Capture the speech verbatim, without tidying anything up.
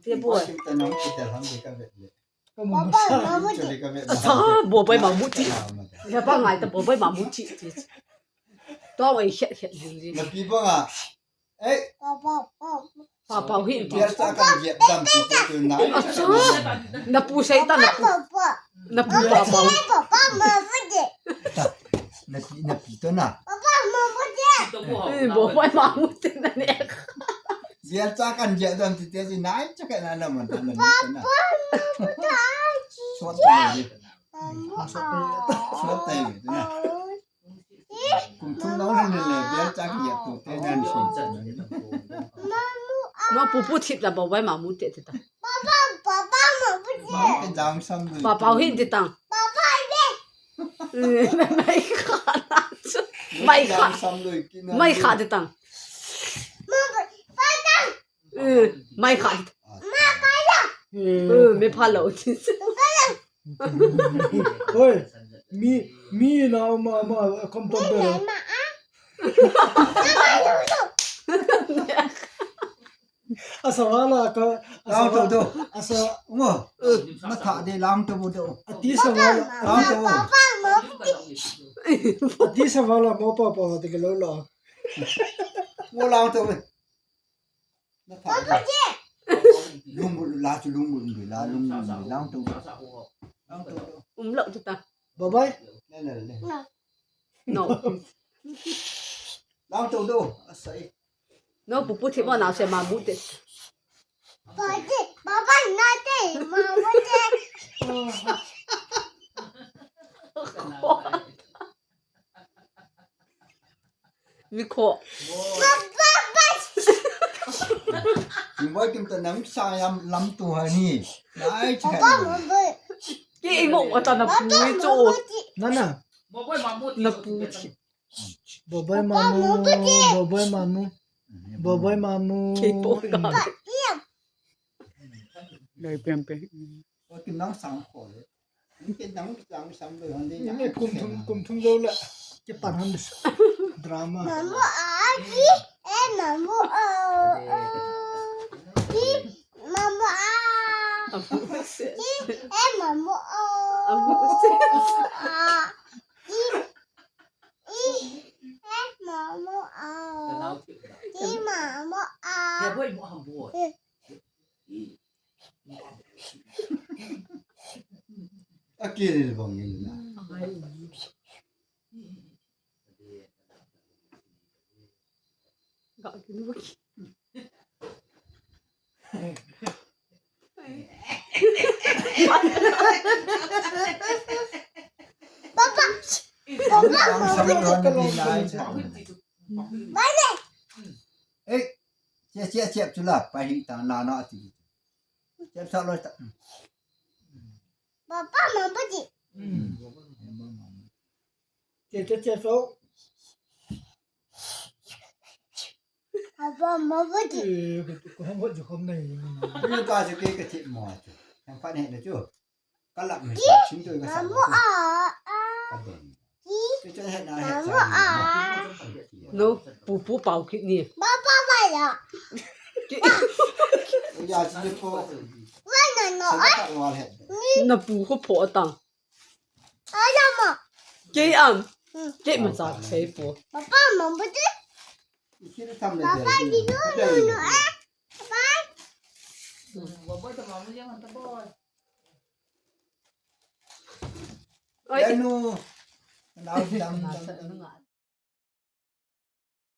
Te boi. Sim ta nang kita ham de ka vet le. Ka mo mo sa. Actually ka vet. Sa, boi boi mamu ti. Ya ba ngai ta boi boi mamu ti. Ti. To wai khet khet jing jing. Na pi ba nga. Ei. Pa pau hin ti. Bial cha kan jep dam ti tu na. Acha. Na pu sei ta na pu. Na pu pa pau. Na pi, na pi to na. Eh, boi boi mamu ti na ne. Bial cha kan jep dam ti te si nai cha ka na na man na na. Sot ta ni. Sot ta ni na. Kum thum nong le le bial cha ki ya tu te nan si. No pu pu thip la boi boi mamu te te ta. Papa, papa, mamu te. Te dang sam lu. Pa pau hin te tang. Papa de. Mai kha na chu. Mai kha. Dang sam lu ki na. Mai kha te tang. Mama, papa. Mai kha. Ma papa. Me pha lo. Oi, mi, mi na ma, ma, kom tom pero. Asa wala ka, asa lang to do. Asa. Ngo. Ma tha de lang to do. Ati sa wala. Lang to. Ati sa wala mo pa pa de lo lo. Ngo lang to. Na tha. Lungmut la chu lungmut la lungmut lang to. Lang to. Um lo chu ta. Bye bye. Le le le. No. Lang to do. Asai. No pu pu thi mo na se mamu te. Bye bye na te mamu te. Mi kho. Kim boi kim ta nang sa yam lam tu ha ni. Nai cha. Ki i mo ta na pu i chu. Na na. Na pu chi. Bye bye mamu. Bye bye mamu. Bye bye mamu. Ki po ga. Dai piam pe. Oi, kin nang sang kho le. Kin nang sang sam le han de. Ni kum thum, kum thum jo la. Ke pan han drama. Mamu a ki, eh, mamu a. Ki, mamu a. Ki, eh, mamu a. Ki, eh, mamu a. Ki, mamu a. Akilil bang ila. Ga kinu ki. Papa. Papa. Bye. Eh, siap, siap, siap, sudah. Pahit tangan anak tu. Siap, siap, lo, tak. Papa, mama ji. Hmm. Siap, siap, siap, so. Papa, mama ji. Eh, ko, ko, ko, ko, ko, ko, ko, ko, ko, ko, Kalap ni. Mamu a. Kadon. Mamu a. No, pu pu pau kit ni. Papa, papa ya. Ya, si po. Wala no. Na pu ko po tang. Ala mo. Ke am. Ke ma sa sei po. Papa, mamu ji. Papa, di no no eh. Papa. Oi. Anu. Nau dam dam.